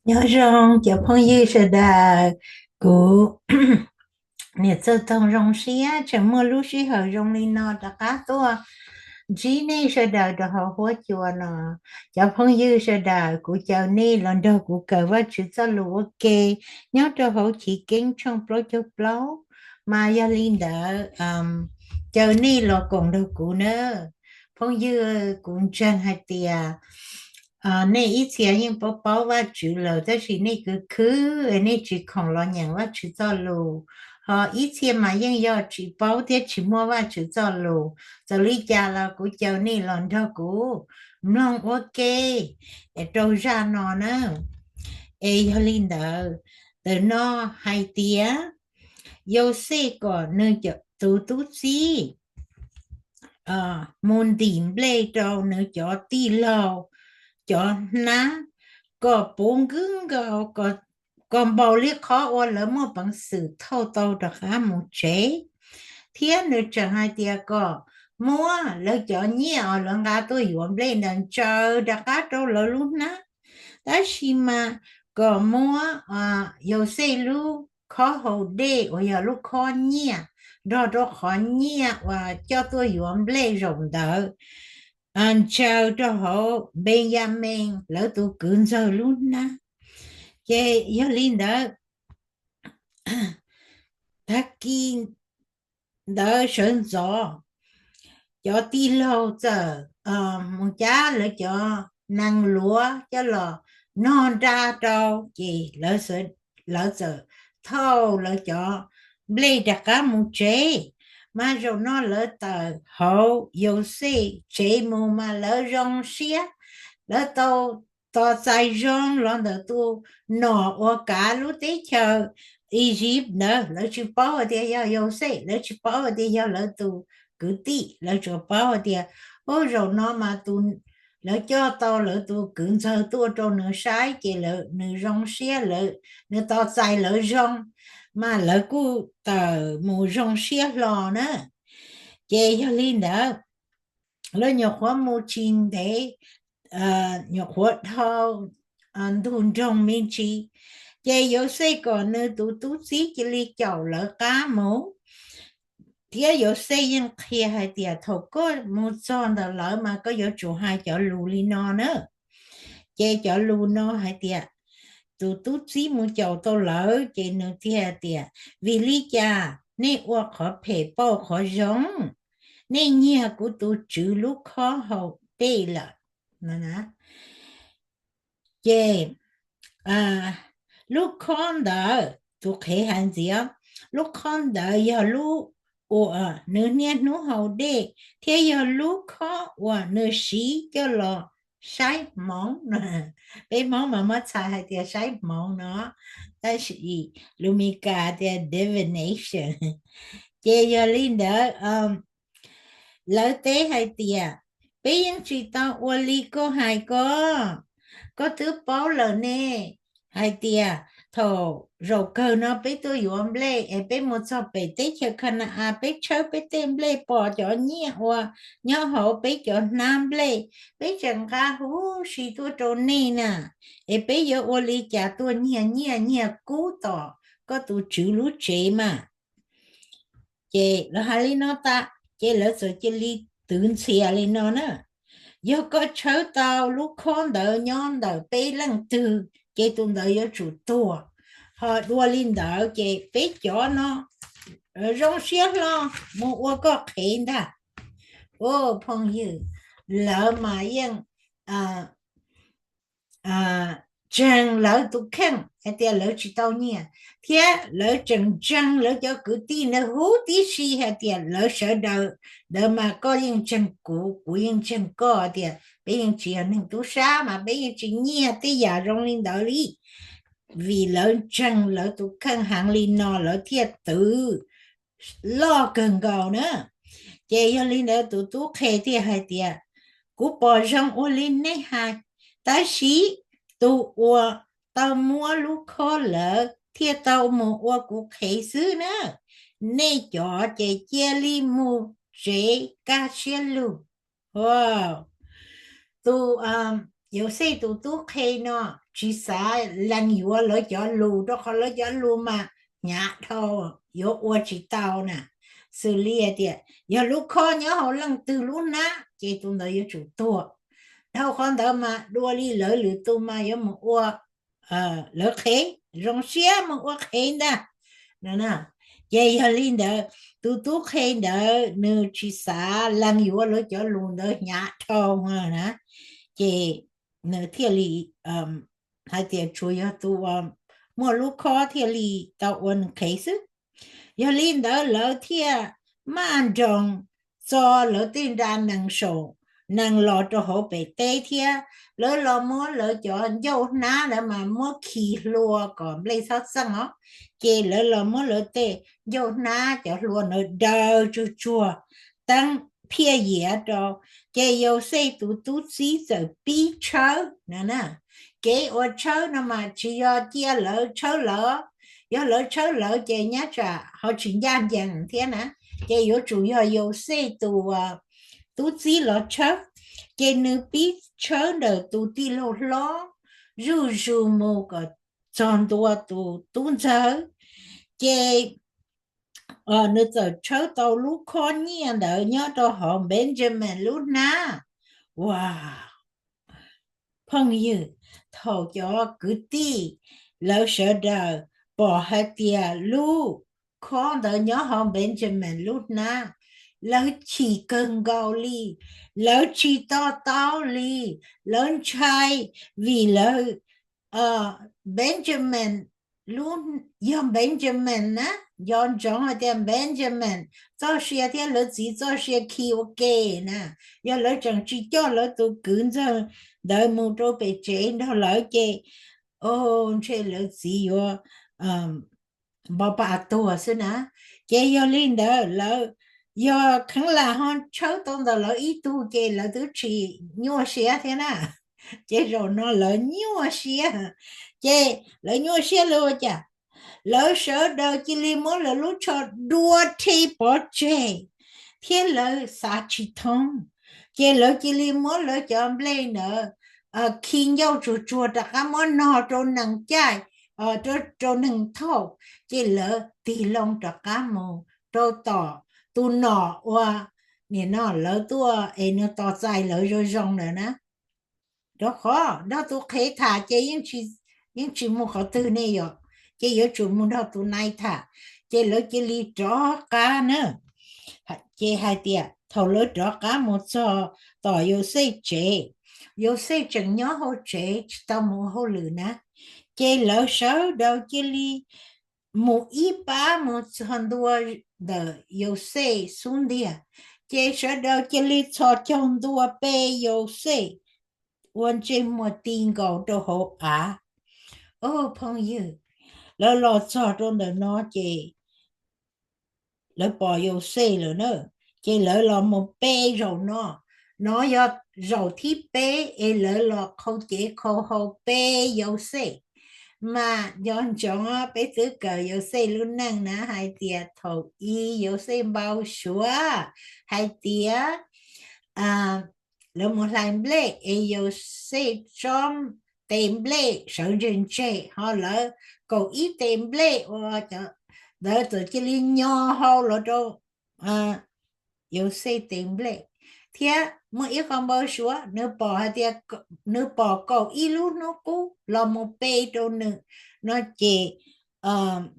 Nyob zoo cov phooj ywg sawv daws, kuv niam Txawj Toog zoo siab tseem muaj lub sij hawm zoo li no rov qab tuaj ntsib nej sawv daws rau hauv huab cua no. Cov phooj ywg sawv daws, kuv caw nej los nrog kuv kawm Vajtswv txoj lus ua ke nyob rau hauv Chiv Keeb tshooj plaub caug plaub, mas yog li ntawd, caw nej los koom nrog kuv na. Phooj ywg, kuv ntseeg hais tias nej ib txhia yeej paub paub Vajtswv lawm, tab sis nej khwv khwv, nej tsis khoom los nyeem Vajtswv txoj lus. Ho ib txhia mas yeej yog tsis paub thiab tsis muaj Vajtswv txoj lus. Txawm li cas los kuv caw nej los nrog kuv mloog ua ke rau zaj no na. Es yog li ntawd, ntawm no hais tias Yauxej kom nws tus tub txib mus ntim nplej rau nws cov tij laug cov hnab, kom puv nkaus, kom npaum li qhov uas lawv muaj peev xwm thauj tau rov qab mus tsev. Thiab nws tseem hais tias kom muab lawv cov nyiaj uas lawv nqa tuaj yuav nplej ntawd ntsaws rov qab rau lawv lub hnab, tab sis mas kom muab Yauxej lub khob hau dej uas yog lub khob nyiaj nrog rau qhov nyiaj uas coj tuaj yuav nplej zaum ntawd ntsaws rau hauv Npeyamees lawv tus kwv ntxawg lub hnab. Ces yog li ntawd, tag kis ntawd sawv ntxov cov tij laug txawm mus cab lawv cov nees luav coj los nog nra rau, ces lawv txawm thauj lawv cov nplej rov qab mus tsev. Mas zaum no lawv tawm hauv Yauxej tsev mus mas lawv zoo siab, lawv tau tos txais zoo los ntawm tus nom uas kav lub teb chaws Iziv ntawd. Lawv tsis paub hais tias yog Yauxej, lawv tsis paub hais tias yog lawv tus kwv tij, lawv tsuas paub hais tias, o, zaum no mas tus, lawv coj tau lawv tus kwv ntxawg tuaj rau nws saib, ces nws zoo siab, nws tos txais lawv zoo, mas lawv kuj tawm mus zoo siab hlo na. Ces yog li ntawd, lawv nyuam qhuav mus tsis ntev, nyuam qhuav dhau ntug nroog me ntsis, ces Yauxej kom nws tus tub txib cia li caum lawv qab mus. Thiab Yauxej yeej qhia hais tias thaum koj mus txog ntawm lawv mas koj yuav tsum hais cov lus li no na. Ces cov lus no hais tias, tus tub txib mus caum tau lawv ces nws thiaj tias, vim li cas nej ua qhov phem pauj qhov zoo? Nej nyiag kuv tus tswv lub khob hau dej lawm. Ces lub khob ntawd, tus qhev hais ntxiv, lub khob ntawd yog lub uas nws niaj hnub haus dej, thiab yog lub khob uas nws siv coj los saib hmoov. Peb Hmoob mas muab txhais hais tias saib hmoov no, tab sis lus Mis Kas tias divination. Ces yog li ntawd, lawv teb hais tias, peb yeej tsis tau ua li koj hais ko, koj twb paub lawm ne, hais tias thaum zaum kawg no peb tuaj yuav nplej es peb mus txog pem teb chaws Khana-as, peb tshawb peb tej nplej pom cov nyiaj uas nyob hauv peb cov hnab nplej, peb tseem nqa huv si tuaj rau nej na, es peb yuav ua li cas tuaj nyiag nyiaj nyiag kub tom koj tus tswv lub tsev mas? Ces lawv hais li no tas, ces lawv txawm cia li twv ntxhias li no na, yog koj tshawb tau lub khob ntawd nyob ntawm peb leej twg, ces tus ntawd yuav tsum tuag. Ho dua li ntawd ces peb cov no zoo siab hlo mus ua koj qhev ntag. Ua phooj ywg, lawv mas yeej ntseeg lawv tus kheej hais tias lawv tsis tau nyiag, thiab lawv tseem ntseeg lawv cov kwv tij ntawd huv tib si hais tias lawv sawv daws ntawd mas koj yeej ntseeg kuv, kuv yeej ntseeg koj, tias peb yeej tsis yog neeg tub sab mas peb yeej tsis nyiag tej yam zoo li ntawd li. Vim lawv ntseeg lawv tus kheej heev li no lawv thiaj twv loj kawg nkaus na. Ces yog li ntawd tus tub qhe thiaj hais tias, kuv pom zoo ua li nej hais, tab sis tus uas tau muab lub khob lawm thiaj tau mus ua kuv qhev xwb na. Nej cov ces cia li mus tsev kaj siab lug. Tus Yauxej tus tub qhe no tsis xav lees yuav lawv cov lus, rau qhov lawv cov lus mas hnyav dhau, yuav ua tsis tau na. Xws li hais tias yog lub khob nyob hauv leej twg lub hnab ces tus ntawd yuav tsum tuag. Dhau qhov ntawd mas dua li lawv lwm tus mas yuav mus ua lawv qhev, zoo siab mus ua qhev ntag. Ces yog li ntawd, tus tub qhe ntawd nws tsis xav lees yuav lawv cov lus ntawd hnyav dhau na, ces nws thiaj li hais tias tsuas yog tus uas muaj lub khob thiaj li tau ua nws qhev xwb. Yog li ntawd lawv thiaj maj nroos txo lawv tej nra nees saum nees los rau hauv pem teb thiab. Lawv los muab lawv cov ncauj hnab ntawd mas muab khi hlua kom nplej txhob txeej os. Ces lawv los muab lawv tej ncauj hnab cov hlua ntawd daws tsuag tsuag, teeb phiaj yiav rau. Ces Yauxej tus tub txib txawm pib tshawb na. Kev ua tshawb no mas tsis yog cia lawv tshawb lawv, yog lawv tshawb lawv ces nyab tsam ho tsis ncaj ncees thiab na. Ces yuav tsum yog Yauxej tus tub txib los tshawb. Ces nws pib tshawb ntawm tus tij laug hlob zuj zus mus kom txog ntua tus tub ntxawg. Ces nws txawm tshawb tau lub khob nyiaj ntawd nyob rau hauv Benjamin lub hnab. Ua phooj ywg, thaum cov kwv tij lawv sawv daws pom hais tias lub khob ntawd nyob hauv Benjamin lub hnab, lawv chim kawg nkaus li, lawv tsis to taub li, lawv ntshai vim lawv Benjamin, yog Benjamin na, nco ntsoov hais tias Benjamin txoj sia thiab lawv txiv txoj sia khi ua ke na. Yog lawv tseem tsis coj lawv tus kwv ntxawg ntawd mus rau pem tsev nrog lawv ces, o, ntshe lawv txiv yuav npau pa tuag xwb na. Ces yog li ntawd lawv, yog kheev lam ho tshawb tau ntawm lawv ib tug ces lawv twb tsis nyuaj siab thiab na. Ces zaum no lawv nyuaj siab, ces lawv nyuaj siab li ua cas? Lawv sawv daws cia li muab lawv lub tsho dua rhe pov tseg thiab lawv xav tsis thoob. Ces lawv cia li muab lawv cov nplej ntawd khi ncauj tsuag tsuag rov qab muab nog rau nees caij, rau nees thauj, ces lawv tig loo rov qab mus rau tom tus nom uas nim no lawv tuaj es nws tos txais lawv zoo zoo lawm na. Rau qhov nrog tus qhev tham ces yeej tsis mus qhov twg ne yom, ces yuav tsum mus nrog tus nai tham. Ces lawv cia li rov qab na. Ces hais tias thaum lawv rov qab mus txog tom Yauxej tsev, Yauxej tseem nyob hauv tsev tsis tau mus ua hauj lwm na. Ces lawv sawv daws cia li mus ib pab mus txog ntua ntawm Yauxej xub ntiag, ces sawv daws cia li txhos caug ntua pe Yauxej ua ntsej muag ti nkaus rau hauv av. O phooj ywg, lawv los txog rau ntawm no ces lawv pom Yauxej lawm na, ces lawv los mus pe zaum no. No yog zaum thib peb es lawv los qhau cev qhau hau pe Yauxej. Mas nco ntsoov peb twb kawm Yauxej lub neej na hais tias thaum ub Yauxej npau suav hais tias lawv mus hlais nplej es Yauxej tsob tes nplej sawv ntseg ntseg, ho lawv kaum ib tes nplej uas ntawd txawm cia li nyo hau los rau Yauxej tes nplej. Thiab muaj ib qho npau suav, nws pom hais tias nws pom kaum ib lub hnub qub los mus pe rau nws no ces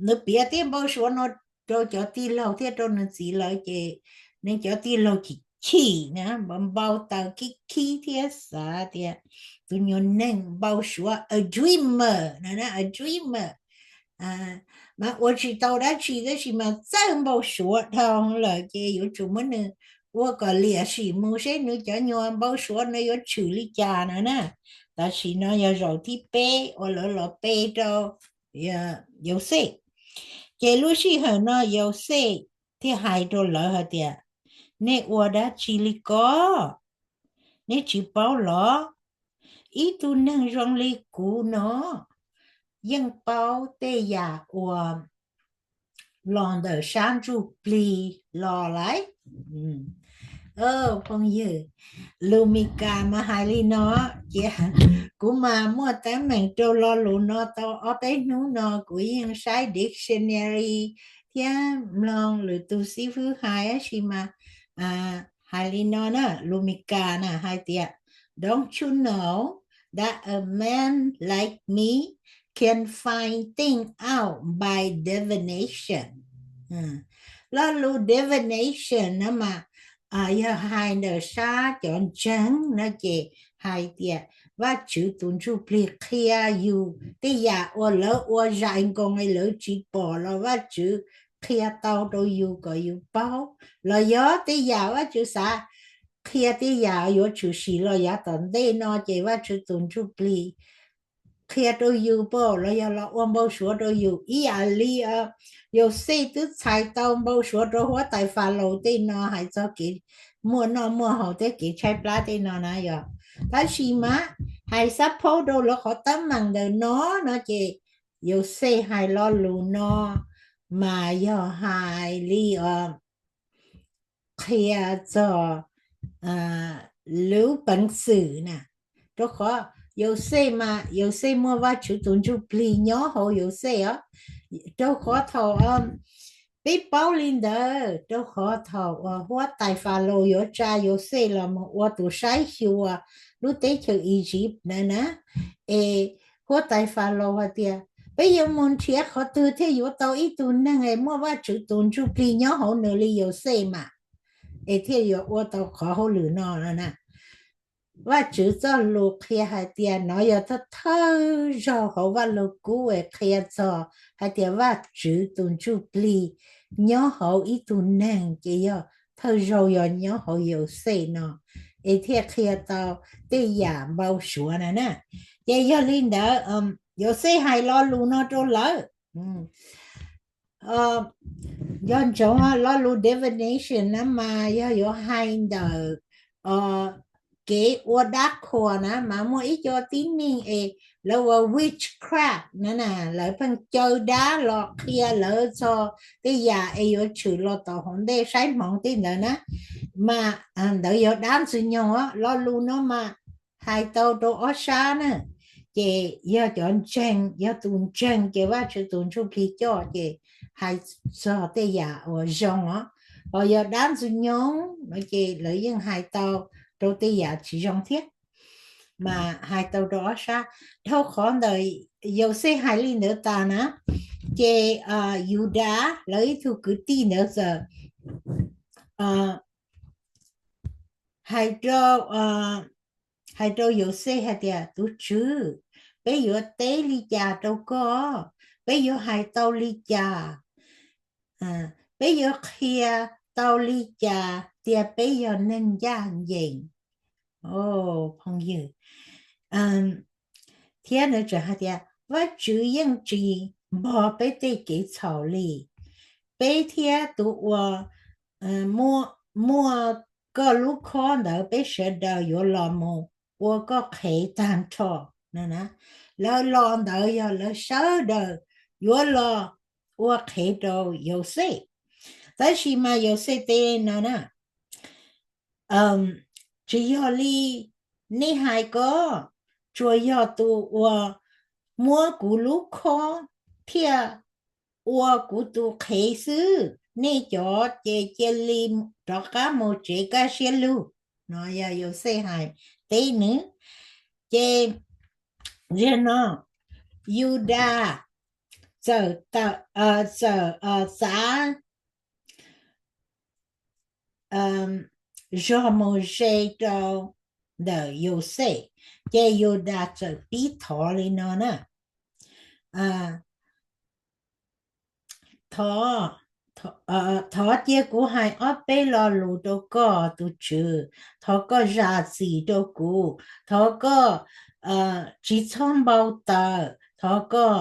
nws piav tej npau suav no rau cov tij laug thiab rau nws txiv lawv ces nws cov tij laug chim chim na, npau taws khib khib thiab xav tias tus nyuag neeg npau suav, a dreamer na, a dreamer. Mas ua tsis tau dab tsi tab sis mas txawj npau suav dhau lawm ces yuav tsum muab nws ua kom liam sim mus seb nws cov nyuag npau suav no yuav tshwm li cas no na. Tam sim no yog zaum thib peb uas lawv los pe rau Yauxej. Ces lub sij hawm no Yauxej thiaj hais rau lawv hais tias, nej ua dab tsi li ko? Nej tsis paub los? Ib tug neeg zoo li kuv no yeej paub tej yam uas los ntawm sab ntsuj plig los lawm. Phooj ywg, lus Mis Kas mas hais li no, ces kuv mas muaj teeb meem rau lo lus no tau ob peb hnub no, kuv yeej saib dictionary thiab mloog lwm tus xib fwb hais, tab sis mas hais li no na, lus Mis Kas na hais tias, Don't you know that a man like me can find things out by divination? Lo lus divination no mas yog hais ntawm sab cov ntseeg no ces hais tias Vajtswv tus Ntsujplig qhia yus tej yam uas lawv ua zais nkoos lawv tsis pom los Vajtswv qhia tau rau yus kom yus paub, los yog tej yam Vajtswv xav qhia, tej yam yuav tshwm sim los yav tom ntej no ces Vajtswv tus Ntsujplig qhia rau yus pom los yog los ua npau suav rau yus. Ib yam li Yauxej twb txhais tau npau suav rau huab tais Falaus tej no hais txog kev muaj noj muaj haus thiab kev tshaib plab tej no na yog. Tab sis mas hais xab phaub rau lawv qhov teeb meem ntawm no no ces Yauxej hais lo lus no mas yog hais li qhia txog lub peev xwm na, rau qhov Yauxej mas Yauxej muaj Vajtswv tus Ntsujplig nyob hauv Yauxej os. Rau qhov thaum peb paub li ntawd, rau qhov thaum uas huab tais Falaus yuav tsa Yauxej los mus ua tus saib xyuas lub teb chaws Iziv na na, es huab tais Falaus hais tias, Peb yuav mus nrhiav qhov twg thiaj yuav tau ib tug neeg es muaj Vajtswv tus Ntsujplig nyob hauv nws li Yauxej mas, es thiaj yuav ua tau qhov hauj lwm no no na? Vajtswv txoj lus qhia hais tias no yog thawj thawj zaug hauv Vaj Lug Kub es qhia txog hais tias Vajtswv tus Ntsujplig nyob hauv ib tug neeg ces yog thawj zaug yog nyob hauv Yauxej no, es thiaj qhia tau tej yam npau suav na na. Ces yog li ntawd Yauxej hais lo lus no rau lawv. Yog ntsoov lo lus divination na mas yog yuav hais ntawm kev ua dab qhuas na mas muaj ib co tib neeg es lawv ua witchcraft na na, lawv pheej caw dab los qhia lawv txog tej yam es yuav tshwm los tom hauv ntej saib hmoov tej ntawd na. Mas ntawd yog dab ntxwg nyoog. Lo lus no mas hais tau rau ob sab na, ces yog cov ntseeg, yog tus ntseeg ces Vajtswv tus Ntsujplig coj ces hais txog tej yam uas zoo os, ho yog dab ntxwg nyoog no ces lawv yeej hais tau rau tej yam tsis zoo thiab. Mas hais tau rau ob sab. Dhau qhov ntawm Yauxej hais li ntawd tas na, ces Yudas lawv ib tug kwv tij ntawd txawm hais rau, hais rau Yauxej hais tias, Tus tswv, peb yuav teb li cas rau koj? Peb yuav hais tau li cas? Peb yuav qhia tau li cas tias peb yog neeg ncaj ncees? Phooj ywg, thiab nws tseem hais tias, Vajtswv yeej tsis npog peb tej kev txhaum li. Peb thiab tus uas muaj koj lub khob ntawd peb sawv daws yuav los mus ua koj qhev tag nrho. Lawv los ntawd yog lawv sawv daws yuav los ua qhev rau Yauxej. Tab sis mas Yauxej teb no na, Tsis yog li nej hais ko, tsuas yog tus uas muab kuv lub khob thiaj ua kuv tus qhev xwb. Nej cov ces cia li rov qab mus tsev kaj siab lug. No yog Yauxej hais teb nws. Ces zaum no Yudas txawm, txawm xav zog mus ze rau ntawm Yauxej, ces Yudas txawm pib thov li no na, Thov, thov cia kuv hais ob peb lo lus rau koj tus tswv. Thov koj zam txim rau kuv. Thov koj tsis txhob npau taws. Thov koj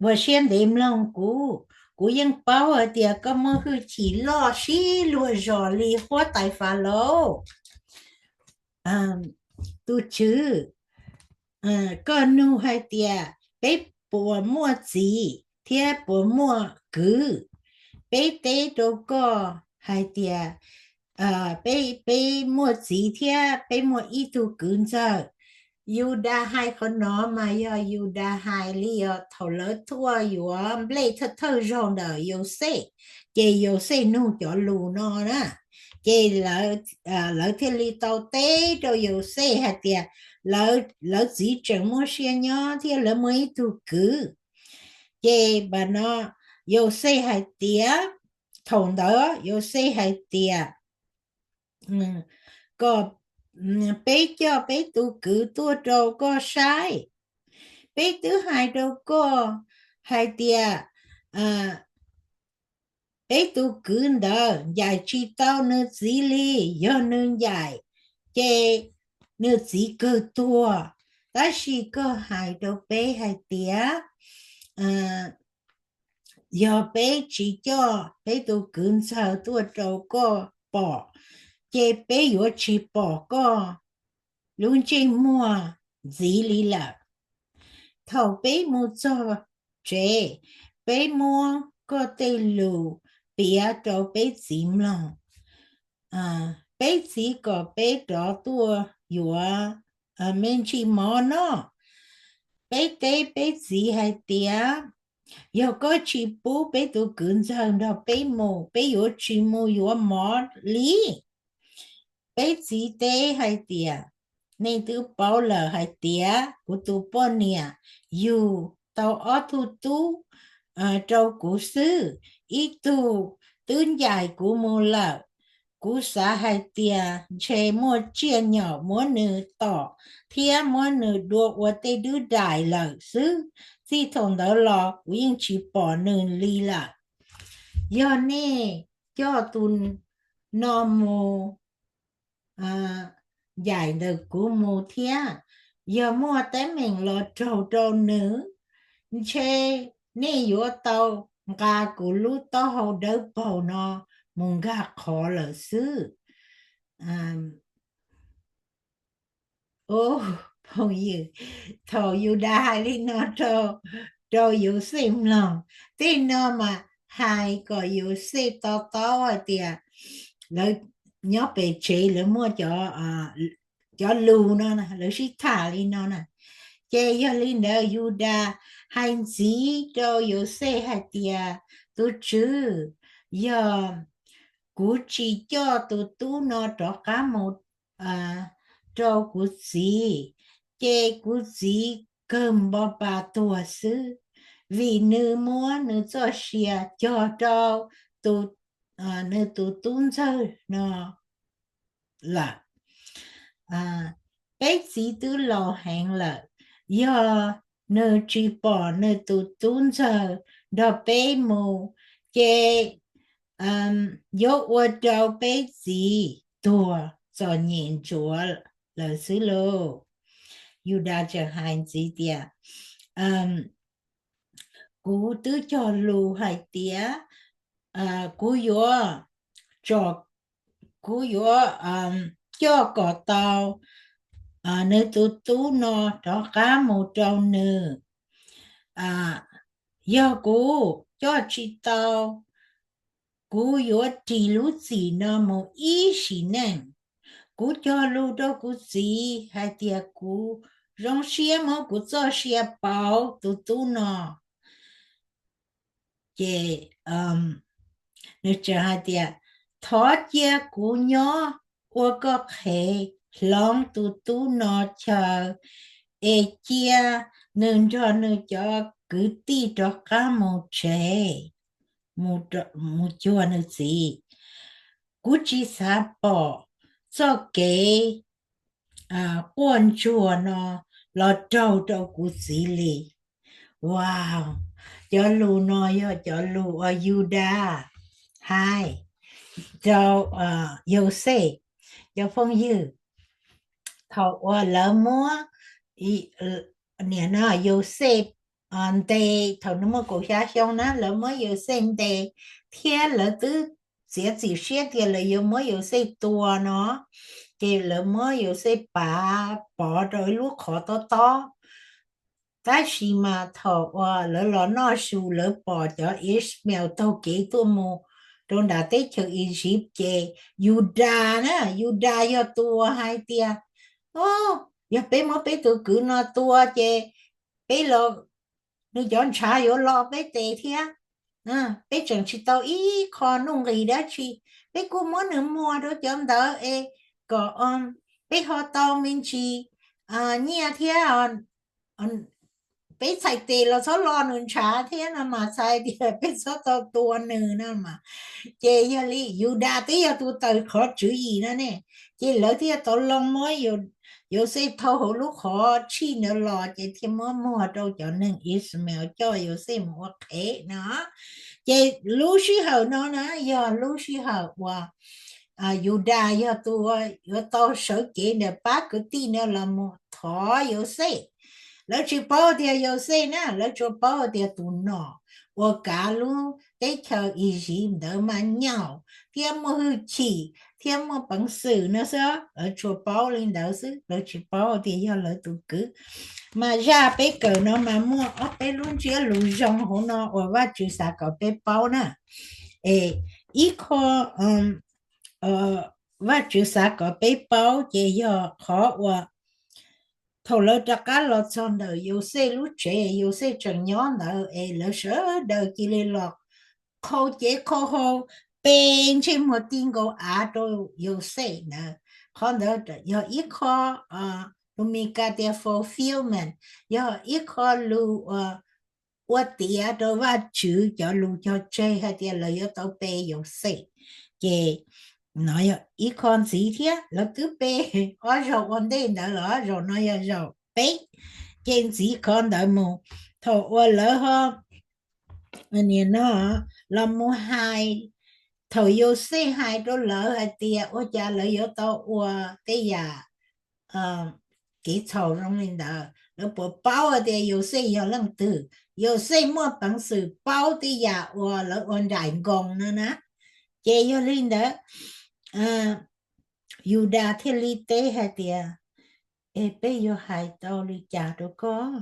ua siab ntev mloog kuv. Kuv yeej paub hais tias koj muaj hwj chim loj sib luag zos li huab tais Falaus. Tus tswv, koj nug hais tias peb puas muaj txiv thiab puas muaj kwv. Peb teb rau koj hais tias peb, peb muaj txiv thiab peb muaj ib tug kwv ntxawg. Yudas hais qhov no mas yog Yudas hais li os, thaum lawv tuaj yuav nplej thawj thawj zaug ntawm Yauxej, ces Yauxej nug cov lus no na, ces lawv thiaj li tau teb rau Yauxej hais tias lawv txiv tseem muaj sia nyob thiab lawv muaj ib tug kwv. Ces no Yauxej hais tias, thaum ntawd Yauxej hais tias, kom peb coj peb tus kwv tuaj rau koj saib. Peb twb hais rau koj hais tias peb tus kwv ntawd ncaim tsis tau nws txiv li, yog nws ncaim ces nws txiv kawg tuag. Tab sis koj hais rau peb hais tias yog peb tsis coj peb tus kwv ntxawg tuaj rau koj pom, ces peb yuav tsis pom koj lub ntsej muag ntxiv li lawm. Thaum peb mus txog tsev, peb muab koj tej lus piav rau peb txiv mloog. Peb txiv kom peb rov tuaj yuav me ntsis mov noj. Peb teb peb txiv hais tias, yog koj tsis pub peb tus kwv ntxawg nrog peb mus, peb yuav tsis mus yuav mov li. Peb txiv teb hais tias, nej twb paub lawm hais tias kuv tus poj niam yug tau ob tug tub rau kuv xwb, ib tug twb ncaim kuv mus lawm. Kuv xav hais tias ntshe muaj tsiaj nyom muab nws tom thiab muab nws dua ua tej dub dais lawm xwb. Txij thaum ntawd los kuv yeej tsis pom nws li lawm. Yog nej coj tus no mus ncaim ntawm kuv mus thiab, yog muaj teeb meem los raug rau nws, ntshe nej yuav tau nqa kuv lub taub hau dawb paug no mus nkag qhov lawm xwb. Ub, phooj ywg, thaum Yudas hais li no rau Yauxej mloog, tej no mas hais kom Yauxej to taub hais tias lawv nyob pem tsev lawv muaj cov lus no, lawv sib tham li no na. Ces yog li ntawd Yudas hais ntxiv rau Yauxej hais tias, tus tswv, yog kuv tsis coj tus tub no rov qab mus rau kuv txiv, ces kuv txiv kawg npo pa tuag xwb, vim nws muab nws txoj sia cog rau nws tus tub ntxawg no lawm. Peb txiv twb laus heev lawm, yog nws tsis pom nws tus tub ntxawg nrog peb mus, ces yuav ua rau peb txiv tuag txom nyem ntsuav lawm xwb lauj. Yudas tseem hais ntxiv tias, kuv twb cog lus hais tias kuv yuav tso, kuv yuav coj kom tau nws tus tub no rov qab mus rau nws. Yog kuv coj tsis tau, kuv yuav ris lub txim no mus ib sim neej. Kuv cog lus rau kuv txiv hais tias kuv zoo siab muab kuv txoj sia pauv tus tub no. Ces nws tseem hais tias, thov cia kuv nyob ua koj qhev hloov tus tub no chaw, es cia nws nrog nws cov kwv tij rov qab mus tsev, mus cuag nws txiv. Kuv tsis xav pom txoj kev quaj ntsuag no los raug rau kuv txiv li. Wow, cov lus no yog cov lus uas Yudas hais rau Yauxej. Cov phooj ywg, thaum uas lawv muab, niam no Yauxej ntes, thaum nws muaj kaum xya xyoo na, lawv muab Yauxej ntes thiab lawv twb txiav txim siab tias lawv yuav muab Yauxej tua no, ces lawv muab Yauxej pav pov rau ib lub qhov tob tob. Tab sis mas thaum uas lawv los noj su, lawv pom cov Ishmael taug kev tuaj mus rau nram teb chaws Iziv ces Yudas na, Yudas yog tus uas hais tias, o, yog peb muab peb tus kwv no tua ces peb los, nws cov ntshav yuav los peb tes thiab. Peb tseem tsis tau ib qho nuj nqis dab tsi, peb kuj muab nws muag rau cov ntawd es kom peb ho tau me ntsis nyiaj thiab, peb txhais tes los txhob lo nws ntshav thiab no mas txhais tias peb txhob tau tua nws no mas. Ces yog li Yudas twb yog tus tawm qhov tswv yim no ne, ces lawv thiaj tau loo muab Yauxej thau hauv lub qhov tshij ntawd los ces thiaj muab muag rau cov neeg Ishmael coj Yauxej mus ua qhev no. Ces lub sij hawm no na yog lub sij hawm uas Yudas yog tus yuav tau sawv cev ntawm pab kwv tij no los mus thov Yauxej. Lawv tsis paub tias Yauxej na, lawv tsuas paub tias tus nom uas kav lub teb chaws Iziv ntawd mas nyaum thiab muaj hwj chim thiab muaj peev xwm no xwb, lawv tsuas paub li ntawd xwb, lawv tsis paub tias yog lawv tus kwv. Mas zaj peb kawm no mas muaj ob peb lub ntsiab lus zoo hauv no uas Vajtswv xav kom peb paub na. Es ib qho Vajtswv xav kom peb paub ces yog qhov uas thaum lawv rov qab los txog ntawm Yauxej lub tsev, Yauxej tseem nyob ntawd es lawv sawv daws cia li los qhau cev qhau hau, pe ntsej muag ti nkaus av rau Yauxej ntawd. Qhov ntawd yog ib qho, lus Mis Kas tias fulfillment, yog ib qho lus uas ua tiav rau Vajtswv cov lus cog tseg hais tias lawv yuav tau pe Yauxej. Ces no yog ib qho ntxiv thiab, lawv twb pe ob zaug ua ntej ntawd los zaum no yog zaum peb. Ces ntxiv qhov ntawd mus, thaum uas lawv ho, nim no, los mus hais, thaum Yauxej hais rau lawv hais tias ua cas lawv yuav tau ua tej yam kev txhaum zoo li ntawd, lawv puas paub hais tias Yauxej yog leej twg? Yauxej muaj peev xwm paub tej yam uas lawv ua nraim nkoos no na. Ces yog li ntawd, Yudas thiaj li teb hais tias, es peb yuav hais tau li cas rau koj?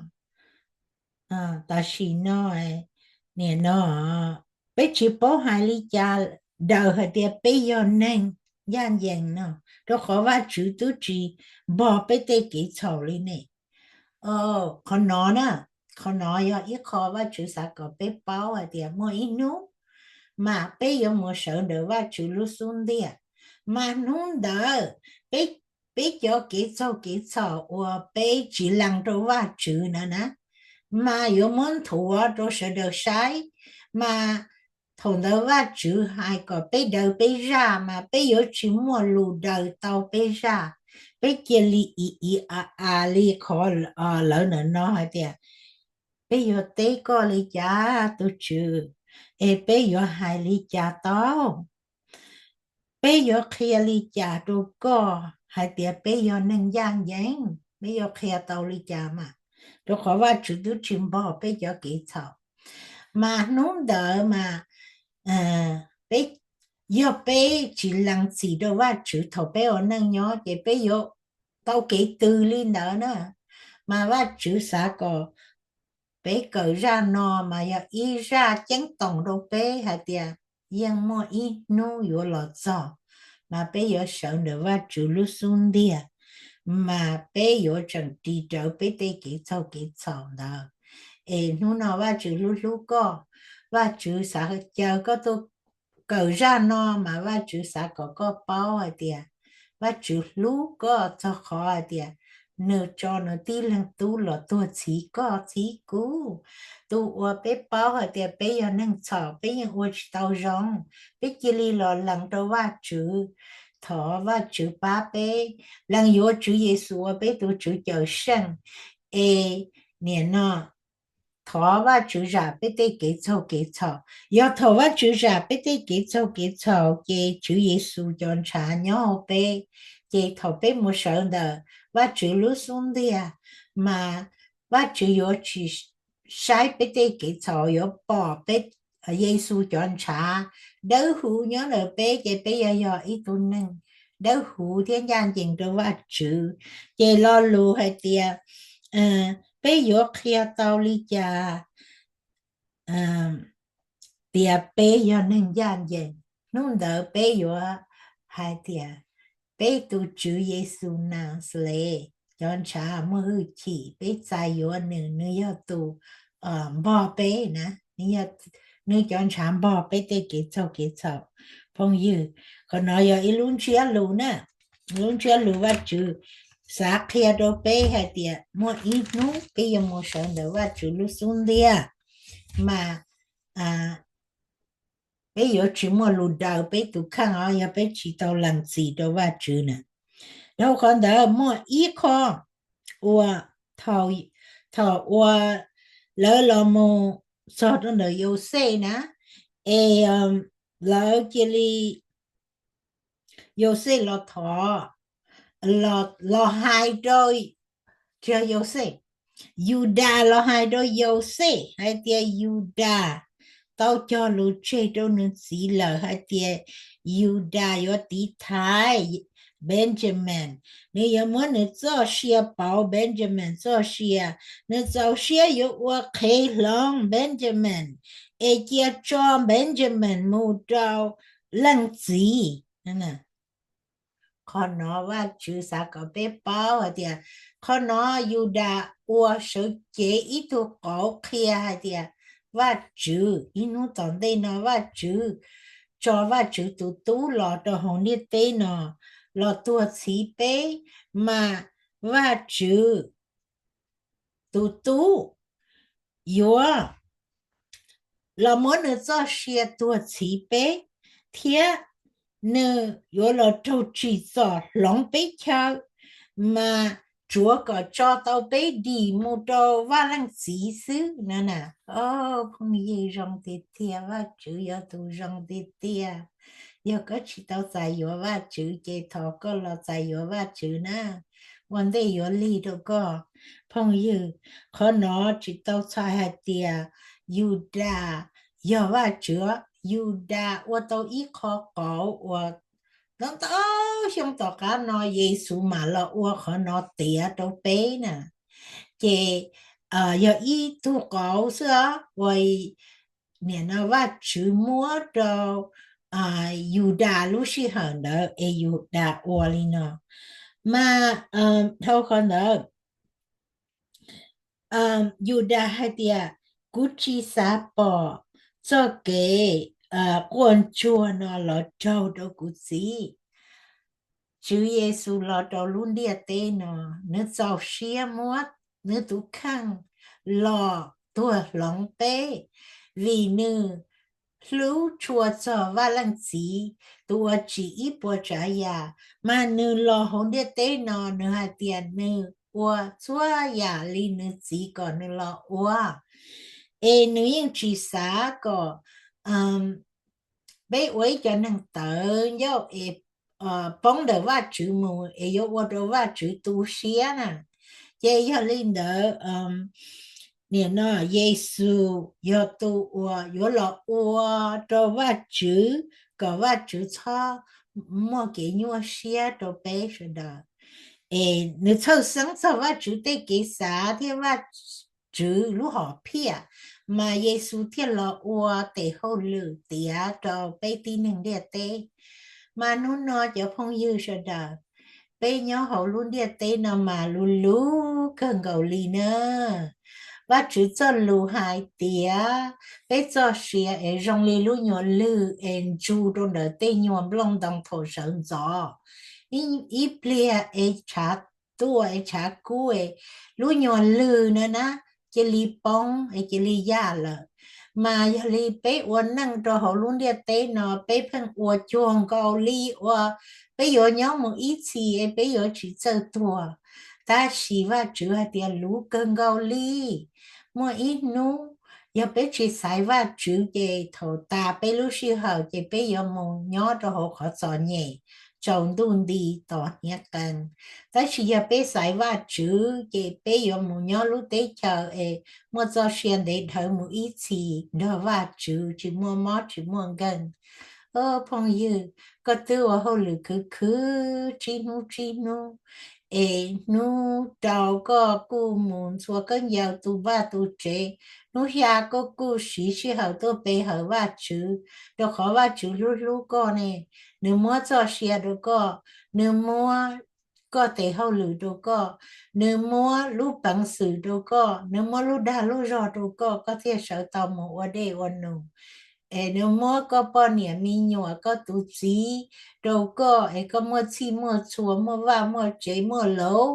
Tam sim no, nim no, peb tsis paub hais li cas daws hais tias peb yog neeg ncaj ncees no, rau qhov Vajtswv twb tsis npog peb tej kev txhaum li ne. Qhov no na, qhov no yog ib qho Vajtswv xav kom peb paub hais tias muaj ib hnub mas peb yuav mus sawv ntawm Vajtswv lub xub ntiag. Mas hnub ntawd peb, peb cov kev txaug kev txhaum uas peb tsis lees rau Vajtswv na na, mas yuav muab nthuav rau sawv daws saib. Mas thaum ntawd Vajtswv hais kom peb daws peb zaj mas peb yuav tsis muaj lus daws tau peb zaj. Peb cia li i i a a li qhov lawv ntawm no hais tias, peb yuav teb koj li cas tus Tswv, es peb yuav hais li cas tau? Peb yuav qhia li cas rau koj hais tias peb yog neeg ncaj ncees? Peb yuav qhia tau li cas mas? Rau qhov Vajtswv twb tsis npog peb cov kev txhaum. Mas hnub ntawd mas peb, yog peb tsis lees txim rau Vajtswv thaum peb ua neej nyob ces peb yuav tau kev twg li ntawd na. Mas Vajtswv xav kom peb kawm zaj no mas yog ib zaj ceeb toom rau peb hais tias yeej muaj ib hnub yuav los txog mas peb yuav sawv ntawm Vajtswv lub xub ntiag, mas peb yuav tseem ris rawv peb tej kev txaug kev txhaum ntawd. Es hnub no Vajtswv hlub hlub koj, Vajtswv xav caw koj tuaj kawm zaj no mas Vajtswv xav kom koj paub hais tias Vajtswv hlub koj txog qhov hais tias nws tso nws tib leeg tub los tuag txhiv koj txhiv kuv. Tus uas peb paub hais tias peb yog neeg txhaum, peb yeej ua tsis tau zoo, peb cia li los lees rau Vajtswv, thov Vajtswv pab peb, lees yuav Tswv Yexus ua peb tus Tswv Cawmseej. Es nim no thov Vajtswv zam peb tej kev txaug kev txhaum. Yog thaum Vajtswv zam peb tej kev txaug kev txhaum ces Tswv Yexus cov ntshav nyob hauv peb. Ces thaum peb mus sawv ntawm Vajtswv lub xub ntiag, mas Vajtswv yuav tsis saib peb tej kev txhaum, yuav pom peb, Yexus cov ntshav dawb huv nyob ntawm peb, ces peb yuav yog ib tug neeg dawb huv thiab ncaj ncees rau Vajtswv. Ces lo lus hais tias peb yuav qhia tau li cas tias peb yog neeg ncaj ncees? Hnub ntawd peb yuav hais tias peb tus Tswv Yexus Naxales cov ntshav muaj hwj chim, peb txais yuav nws, nws yog tus npog peb na, nws cov ntshav npog peb tej kev txaug kev txhaum. Phooj ywg, qhov no yog ib lub ntsiab lus na, lub ntsiab lus Vajtswv xav qhia rau peb hais tias muaj ib hnub peb yuav mus sawv ntawm Vajtswv lub xub ntiag, mas peb yuav tsis muaj lus daws peb tus kheej os yog peb tsis tau lees txim rau Vajtswv na. Dhau qhov ntawd muaj ib qho uas thaum uas lawv los mus txog rau ntawm Yauxej na, es lawv cia li, Yauxej los thov, los hais rau, tsis yog Yauxej, Yudas los hais rau Yauxej hais tias Yudas tau cog lus tseg rau nws txiv lawm hais tias Yudas yuav tiv thaiv Benjamin, nws yuav muab nws txoj sia pauv Benjamin txoj sia, nws txaus siab yuav ua qhev hloov Benjamin es cia tso Benjamin mus rau leej txiv. Qhov no Vajtswv xav kom peb paub hais tias qhov no Yudas ua sawv cev ib tug qauv qhia hais tias Vajtswv ib hnub tom ntej no Vajtswv tso Vajtswv tus tub los rau hauv ntiaj teb no los tuag txhiv peb, mas Vajtswv tus tub yuav los muab nws txoj sia tuag txhiv peb, thiab nws yuav los raug tsim txom hloov peb chaw, mas tsuav kom tso tau peb dim mus rau Vaj Leej Txiv xwb no na. Phooj ywg, zoo tiag tiag, Vajtswv yog tus zoo tiag tiag. Yog koj tsis tau txais yuav Vajtswv ces thov koj los txais yuav Vajtswv na, ua ntej yuav lig rau koj. Phooj ywg, qhov no tsis tau txhais hais tias Yudas yog Vajtswv, Yudas ua tau ib qho qauv uas ntau ntau xyoo tom qab no Yexus mam los ua qhov no tiav rau peb na. Ces yog ib tug qauv xwb os uas nim no Vajtswv muab rau Yudas lub sij hawm ntawd es Yudas ua li no. Mas dhau qhov ntawd Yudas hais tias, kuv tsis xav pom txoj kev quaj ntsuag no los raug rau kuv txiv. Tswv Yexus los rau lub ntiaj teb no, nws txaus siab muab nws tus kheej los tuag hloov peb, vim nws hlub tshua txog Vaj Leej Txiv tus uas tsim ib puas tsav yam, mas nws los hauv ntiaj teb no nws hais tias nws ua txhua yam li nws txiv kom nws los ua. Es nws yeej tsis xav kom peb ua ib co neeg tawv ncauj es poob ntawm Vajtswv mus es yuav ua rau Vajtswv tu siab na. Ces yog li ntawd, nim no Yexus yog tus uas yuav los ua rau Vajtswv, kom Vajtswv txhob muaj kev nyuaj siab rau peb sawv daws. Es nws txhawj xeeb txog Vajtswv tej kev xav thiab Vajtswv lub hom phiaj, mas Yexus thiaj los ua tes hauj lwm tiav rau peb tib neeg ntiaj teb. Mas hnub no cov phooj ywg sawv daws, peb nyob hauv lub ntiaj teb no mas luv luv kawg nkaus li na. Vajtswv txoj lus hais tias peb txoj sia es zoo li lub nyuag lwg es ntsug rau ntawm tej nyuag nplooj ntoo thaum sawv ntxov. Ib pliag es tshav tuaj es tshav kub es lub nyuag lwg na na cia li poob es cia li yaj lawm. Mas yog li peb ua neej rau hauv lub ntiaj teb no peb pheej ua cuag nkaus li uas peb yuav nyob mus ib txhis es peb yuav tsis txawj tuag. Tab sis Vajtswv hais tias luv kawg nkaus li, muaj ib hnub yog peb tsis xaiv Vajtswv ces thaum tas peb lub sij hawm ces peb yuav mus nyob rau hauv qhov txom nyem, tsaus ntuj nti, tom hniav qees. Tab sis yog peb xaiv Vajtswv ces peb yuav mus nyob lub teb chaws es muaj txoj sia ntev dhawv mus ib txhis nrog Vajtswv tsis muaj mob tsis muaj nkeeg. Phooj ywg, koj twb ua hauj lwm khwv khwv tsib hnub tsib hnub Es hnub rau koj kuj mus ntxhua khaub ncaws tu vaj tu tsev, hnub xya koj kuj siv sij hawm tuaj pe hawm Vajtswv, rau qhov Vajtswv hlub hlub koj ne. Nws muab txoj sia rau koj, nws muab koj tes hauj lwm rau koj, nws muab lub peev xwm rau koj, nws muab lub dag lub zog rau koj, koj thiaj sawv tau mus ua dej ua num. Es nws muab koj poj niam me nyuam, koj tus txiv rau koj, es koj muaj txhij muaj txhua, muaj vaj muaj tsev, muaj lauv.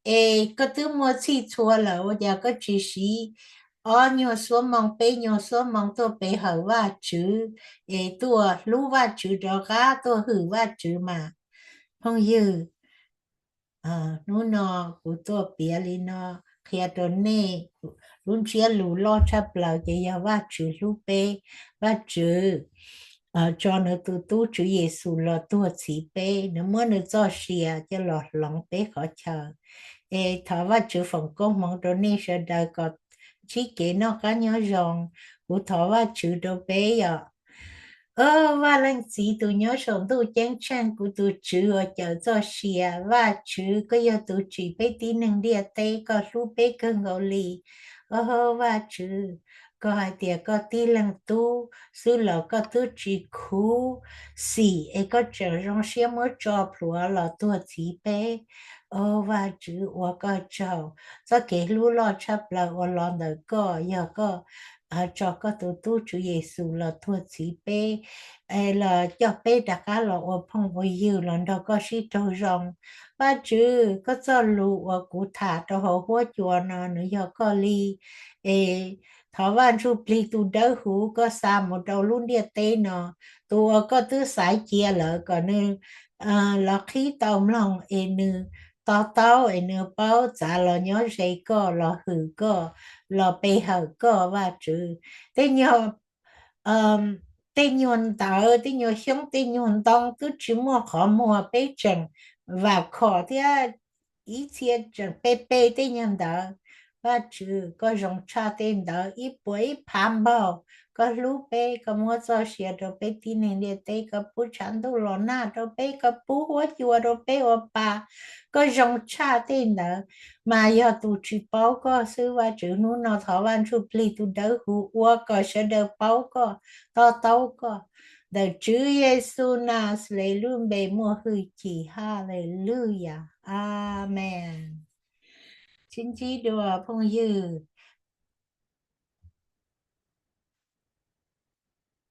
Es koj twb muaj txhij txhua lawm, ua cas koj tsis siv ob nyuag xuab moos, peb nyuag xuab moos tuaj pe hawm Vajtswv, es tuaj hlub Vajtswv rov qab, tuaj hwm Vajtswv mas? Phooj ywg, hnub no kuv tuaj piav li no qhia rau nej lub ntsiab lus loj tshaj plaws ces yog Vajtswv hlub peb. Vajtswv tso nws tus tub Tswv Yexus los tuag txhiv peb, nws muab nws txoj sia coj los hloov peb qhov chaw. Es thov Vajtswv foom koob hmoov rau nej sawv daws kom ntsib kev noj qab nyob zoo. Kuv thov Vajtswv rau peb yom. Vaj Leej Txiv tus nyob saum ntuj ceeb tsheej, kuv tus Tswv uas cawm txoj sia, Vajtswv koj yog tus tsim peb tib neeg ntiaj teb, koj hlub peb kawg nkaus li. Vajtswv, koj hais tias koj tib leeg tub xwb los koj twb tsis khuv xim es koj tseem zoo siab muab tso plhuav los tuag txhiv peb. Vajtswv, ua koj tsaug, txoj kev hlub loj tshaj plaws uas los ntawm koj yog koj tso koj tus tub Tswv Yexus los tuag txhiv peb, los coj peb rov qab los ua phooj ua ywg los nrog koj sib raug zoo. Vajtswv, koj txoj lus uas kuv tham rau hauv huab cua no nws yog koj li. Es thov Vaj Ntsujplig tus dawb huv koj xa mus rau lub ntiaj teb no, tus uas koj twb xaiv cia lawm kom nws los qhib tau mloog es nws to taub es nws paub txav los nyob ze koj, los hwm koj, los pe hawm koj Vajtswv. Tej nyuag, tej nyuag ntawv, tej nyuag xyoob, tej nyuag ntoo twb tsis muaj qhov muag, peb tseem vam khom thiab ib txhia tseem pe pe tej nyuag ntawd. Vajtswv, koj zoo tshaj tej ntawd ib puas ib phav npaug. Koj hlub peb, koj muab txoj sia rau peb tib neeg ntiaj teb, koj pub tshav ntuj los nag rau peb, koj pub huab cua rau peb ua pa. Koj zoo tshaj tej ntawd, mas yog tus tsis paub koj xwb. Vajtswv, hnub no thov Vaj Ntsujplig tus dawb huv ua kom sawv daws paub koj, to taub koj. Ntawm Tswv Yexus Naxales lub npe muaj hwj chim, Haleluya, Amees. Sib ntsib dua phooj ywg.